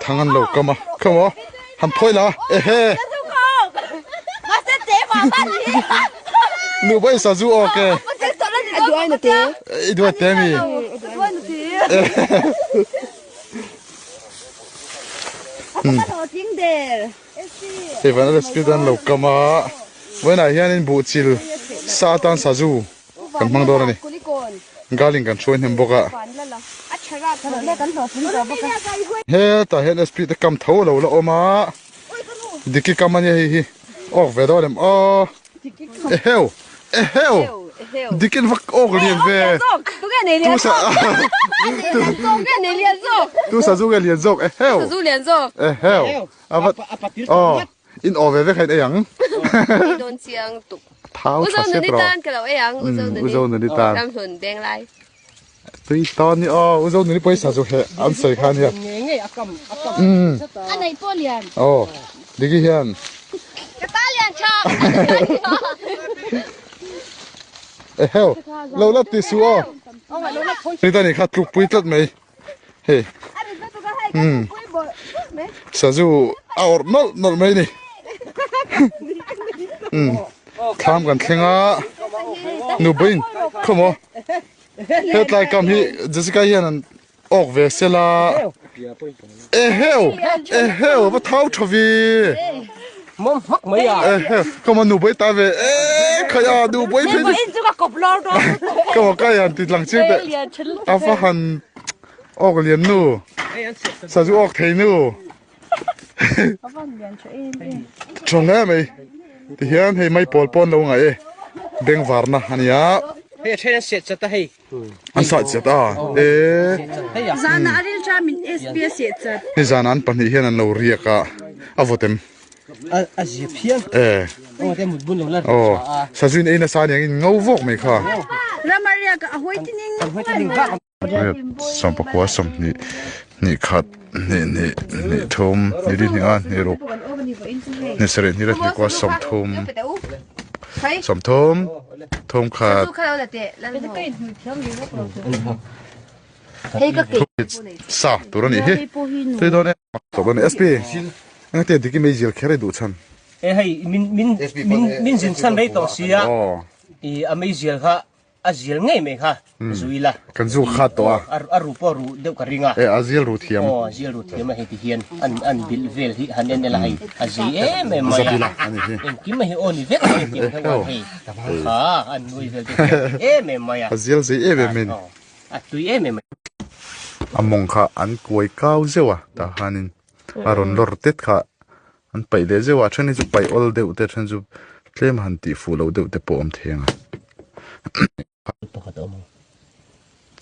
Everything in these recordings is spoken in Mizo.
Thang an lo kam a, come on, han phawi la, ehe. Nu bai sazu awk e. I duai te mi. Hei van a speed an lo kam a, vawiinah hianin buhchil sa atan sazu kan hmang dawn a ni. Galing kan hruai hnem bawk a. Hetah hian SP te kam tho a lo la awm a. Diki kam a nia hei hi. Awk ve dawn em aw. Eheu! Eheu! Dikin va awk lian ve. Tu sa Tu sazu nge lian zawk eheu! Eheu! Ava aw. In aw ve vek hian ei ang. Ei dawn chiang tuk. Thau tha Uzo se nuni tawh. tan ka lo ei ang. Uzo nuni. Uzo nuni tan. Ram hlun beng lai. Tui tan ni aw. Uzo nuni pawisa chu he an sawi kha nia. Nge nge a kam a kam. A nei pawh lian. Aw. Diki hian. Ka ta lian tha. Eheu. Lo la ti su aw. Ni ta ni kha tlukpui tlat mai. Hei umm sazu a awrh nawlh nawlh mai a ni umm thlam kan thleng a nubain khawmaw hetlai kam hi Jessica hian an awk ve sela eheu eheu va thau tha ve mawm hmak mai a eheu khawmaw nubai ta ve eh khai a nubai phei chu khawmaw kai han ti tlang chiang teh a va han awk lian nu sazu awk thei nu tha hle mai tihian hei maipawl pawn lo ngaih e bengvarna a nia hei a then an seh chat a hei an sah chat a e Zana a ril tha min SP a seh chat. Ni zana an pahnih hian an lo riak a a vawt em a zia phian e aw te mut bun lo la aw sazuin ei nasa aniang in ngo vawk mai kha Rama riak a hawi tining hawi tining bak Sawmpakua sawmhnih hnih khat hnih hnih hnih thum hnih li hnih a hnih ruk hnih sarih hnih leh hnih kua sawmthum sawmthum thum khat sa tur a nih hi tui dawn em tawp a ni sp engati diki meizial kher i duh chhan e hei min min min zin chhan rei tawh sia i a meizial kha A zial ngei mai kha zu ila. Kan zu khat tawh a. A ru pawh ru deuh ka ring a. E a zial ru thiam. Aw a zial ru thiam a hei ti hian an an bilh vel hi han en ela hei a zei em em mai a. Zabila a ni hi. Engkim a hi aw ni vek a hei tiang hian hei kha an nui vel te hian em em mai a. A zial zei em em in. A tui em em mai. A mawng kha an kuai kau zeuh a tah khanin a rawn lawr tet kha an paih leh zeuh a a then hi chu paih awl deuh te a then chu tlem han tih fuh loh deuh te pawh a awm thei ang a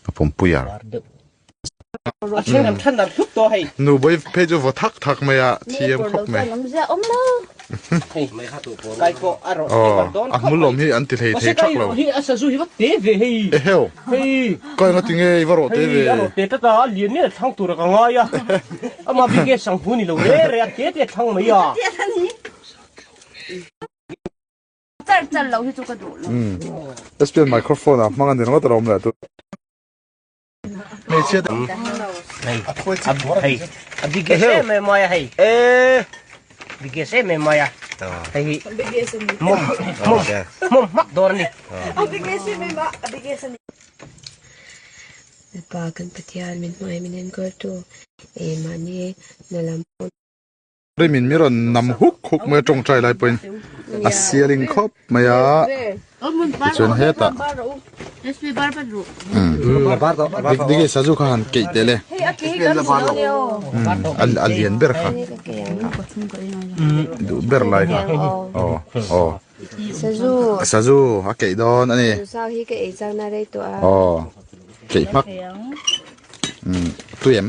a pawmpui a nu bawi phei chu vaw thak thak mai a thiam khawp mai aw a hmul awm hi an ti hlei thei thak lo eheu Ka enga tinge i va rawh te ve. Hei a rawh te tlat a, a lian miah thlang tur a ka ngai a. Ama bik nge sang hu ni lo re re a te te thlang mai a. Char char lo hi chu ka duh lo. SPN microphone ah hmang a ni ringawt a lo awm leh tu. Hmeichhia te. Hei hei a biggest em em mai a hei. Biggest em em mai a. Hei hi mawm mawm mawm hmak dawr a ni. Mipa kan Pathian min hmangaih min enkawltu eh mahni na lam pawh. Rimin mi rawn nam huk huk mai a tawngtai lai pawhin a sialing khawp mai a tichuan hetah dik dik e sazu kha han keih tel e a lian ber kha duh ber lai kha aw aw sazu a keih dawn a ni aw keih hmak. Umm tui em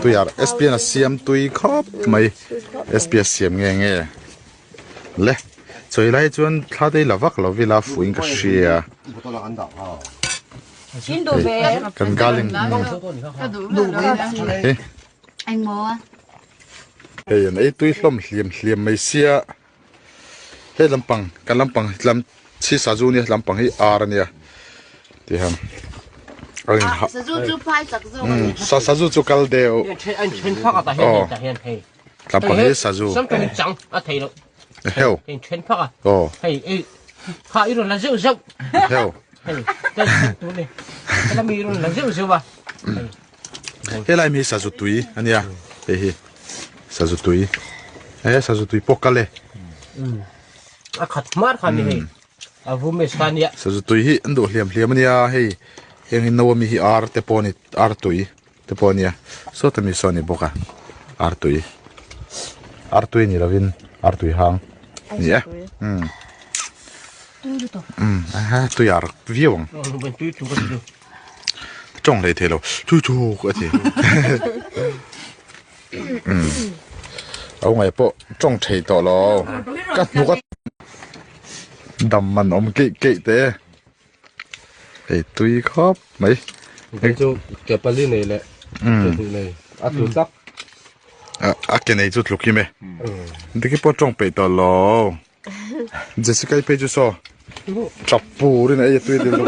tui ar SPN a siam tui khawp mai SP a siam nge nge le chawi lai chuan thla te hi la vak lo vila fuh in ka hria kan galing hei an ei tui hlawm hliam hliam mai sia he lampang kan lampang lam chhi sazu nia lampang hi ar ania ti hian. Sazu chu phai chak zawk a ni. Sa sazu chu kal deuh. An then phak a tah hian hei tah hian hei. Tlampang hi sazu. Sam tawng in chang a thei lo. Heo. In then phak a. Aw. Hei ei kha i rawn la zeuh zeuh. Heo. Hei kai then tur ni. Hela mi rawn la zeuh zeuh a. Helai mi sazu tui ania. Hei hi sazu tui. He sazu tui pawh kal e. A khat hmar kha ni hei. A vum e sa nia. Sazu tui hi an duh hliam hliam ania hei heng hi no ami hi ar te pawh ani ar tui te pawh ania sawta mi saw ani bawk a ar tui ar tui ni lovin ar tui hang ni e umm umm tui ar viau ang tawng hlei thei lo tui thuk a ti umm a ungai pawh tawng thei tawh lo ka hnuk a dam man awm keih keih te hei tui khawp mai hei chu ke pali nei leh ke hnih nei a tlu tlak a ke nei chu tluk him e diki pawh tawng peih tawh lo Jessica i phei chu saw chap purin a ei a tui dil.